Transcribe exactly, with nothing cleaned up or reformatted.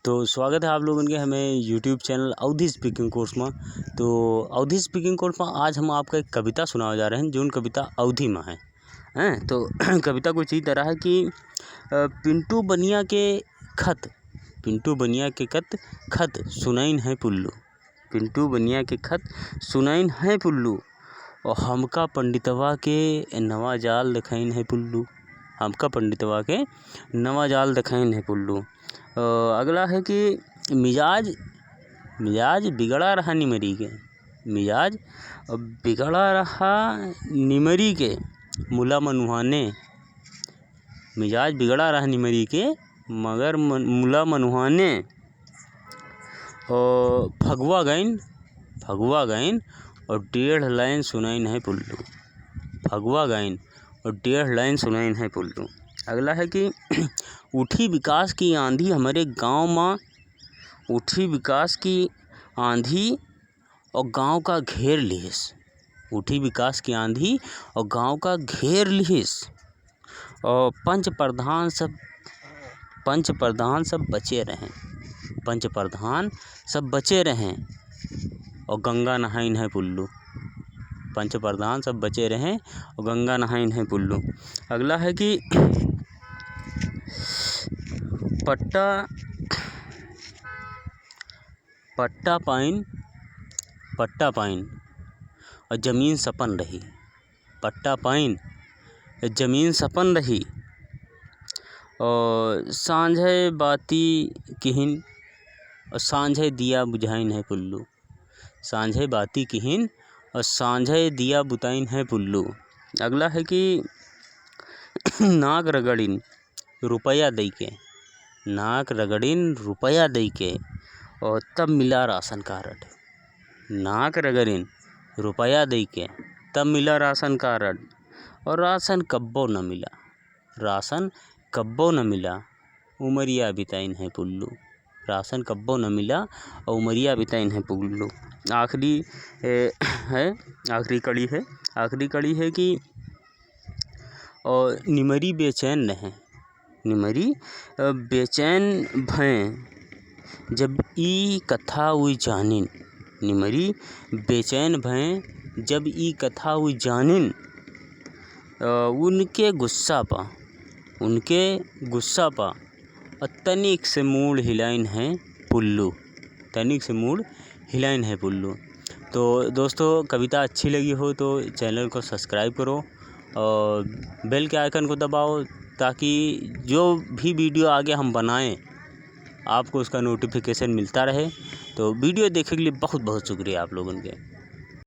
तो स्वागत है आप लोगन के हमें YouTube चैनल अवधी स्पीकिंग कोर्स में। तो अवधी स्पीकिंग कोर्स में आज हम आपका एक कविता सुनावे जा रहे हैं, जोन कविता अवधी में है। हैं, तो कविता कुछ ई तरह है कि, अ, पिंटू बनिया के खत, पिंटू बनिया के कत, खत सुनाइन है पुल्लू। पिंटू बनिया के खत सुनाइन है पुल्लू। और हमका पंडितवा के नवा जाल देखाइन है पुल्लू। हमका पंडितवा के नवा जाल देखाइन है पुल्लू। अ, अगला है कि मिजाज, मिजाज बिगड़ा रहा निमरी के। मिजाज बिगड़ा रहा निमरी के, मुला मनुहाने। मिजाज बिगड़ा रहा निमरी के, मगर मन-, मुला मनुहाने। और फगुआ गइन, फगुआ गइन और डेढ़ लाइन सुनाइन है पुल्लू। फगुआ गइन और डेढ़ लाइन सुनाइन है पुल्लू। अगला है कि उठी विकास की आंधी हमरे गांव मा, उठी विकास की आंधी और गांव का घेर लिहिस। उठी विकास की आंधी और गांव का घेर लिहिस। और पंच प्रधान सब, पंच प्रधान सब बचे रहें। पंच प्रधान सब बचे रहें और गंगा नहाइन है पुल्लू। पंच प्रधान सब बचे रहें और गंगा नहाइन है पुल्लू। अगला है कि पट्टा, पट्टा पाइन, पट्टा पाइन और जमीन सपन रही। पट्टा पाइन, जमीन सपन रही। और सांझे बाती किहिन और सांझे दिया बुझाइन है पुल्लू। सांझे बाती किहिन और सांझे दिया बुताइन है पुल्लू। अगला है कि नाक रगड़िन रुपया दई के, नाक रगड़िन रुपया दई के, और तब मिला राशन कार्ड। नाक रगड़िन रुपया दई के, तब मिला राशन कार्ड, और राशन कब्बो न मिला, राशन कब्बो न मिला, उमरिया बिताइन है पुल्लू। राशन कब्बो न मिला और उमरिया बिताइन है पुल्लू। आखिरी, ए, है, आखिरी कड़ी है, आखिरी कड़ी है कि और निमरी बेचैन रहें, निमरी, अ, बेचैन भएँ जब ई कथा उई जानिन, निमरी बेचैन भएँ जब ई कथा उई जानिन, अ, उनके गुस्सा पा, उनके गुस्सा पा, और तनिक से मूड़ हिलाइन है पुल्लू, तनिक से मूड़ हिलाइन है पुल्लू। तो दोस्तों, कविता अच्छी लगी हो तो चैनल को सब्सक्राइब करो और बेल के आइकन को दबाओ, ताकि जो भी वीडियो आगे हम बनाएं, आपको उसका नोटिफिकेशन मिलता रहे। तो वीडियो देखने के लिए बहुत बहुत शुक्रिया आप लोगन के।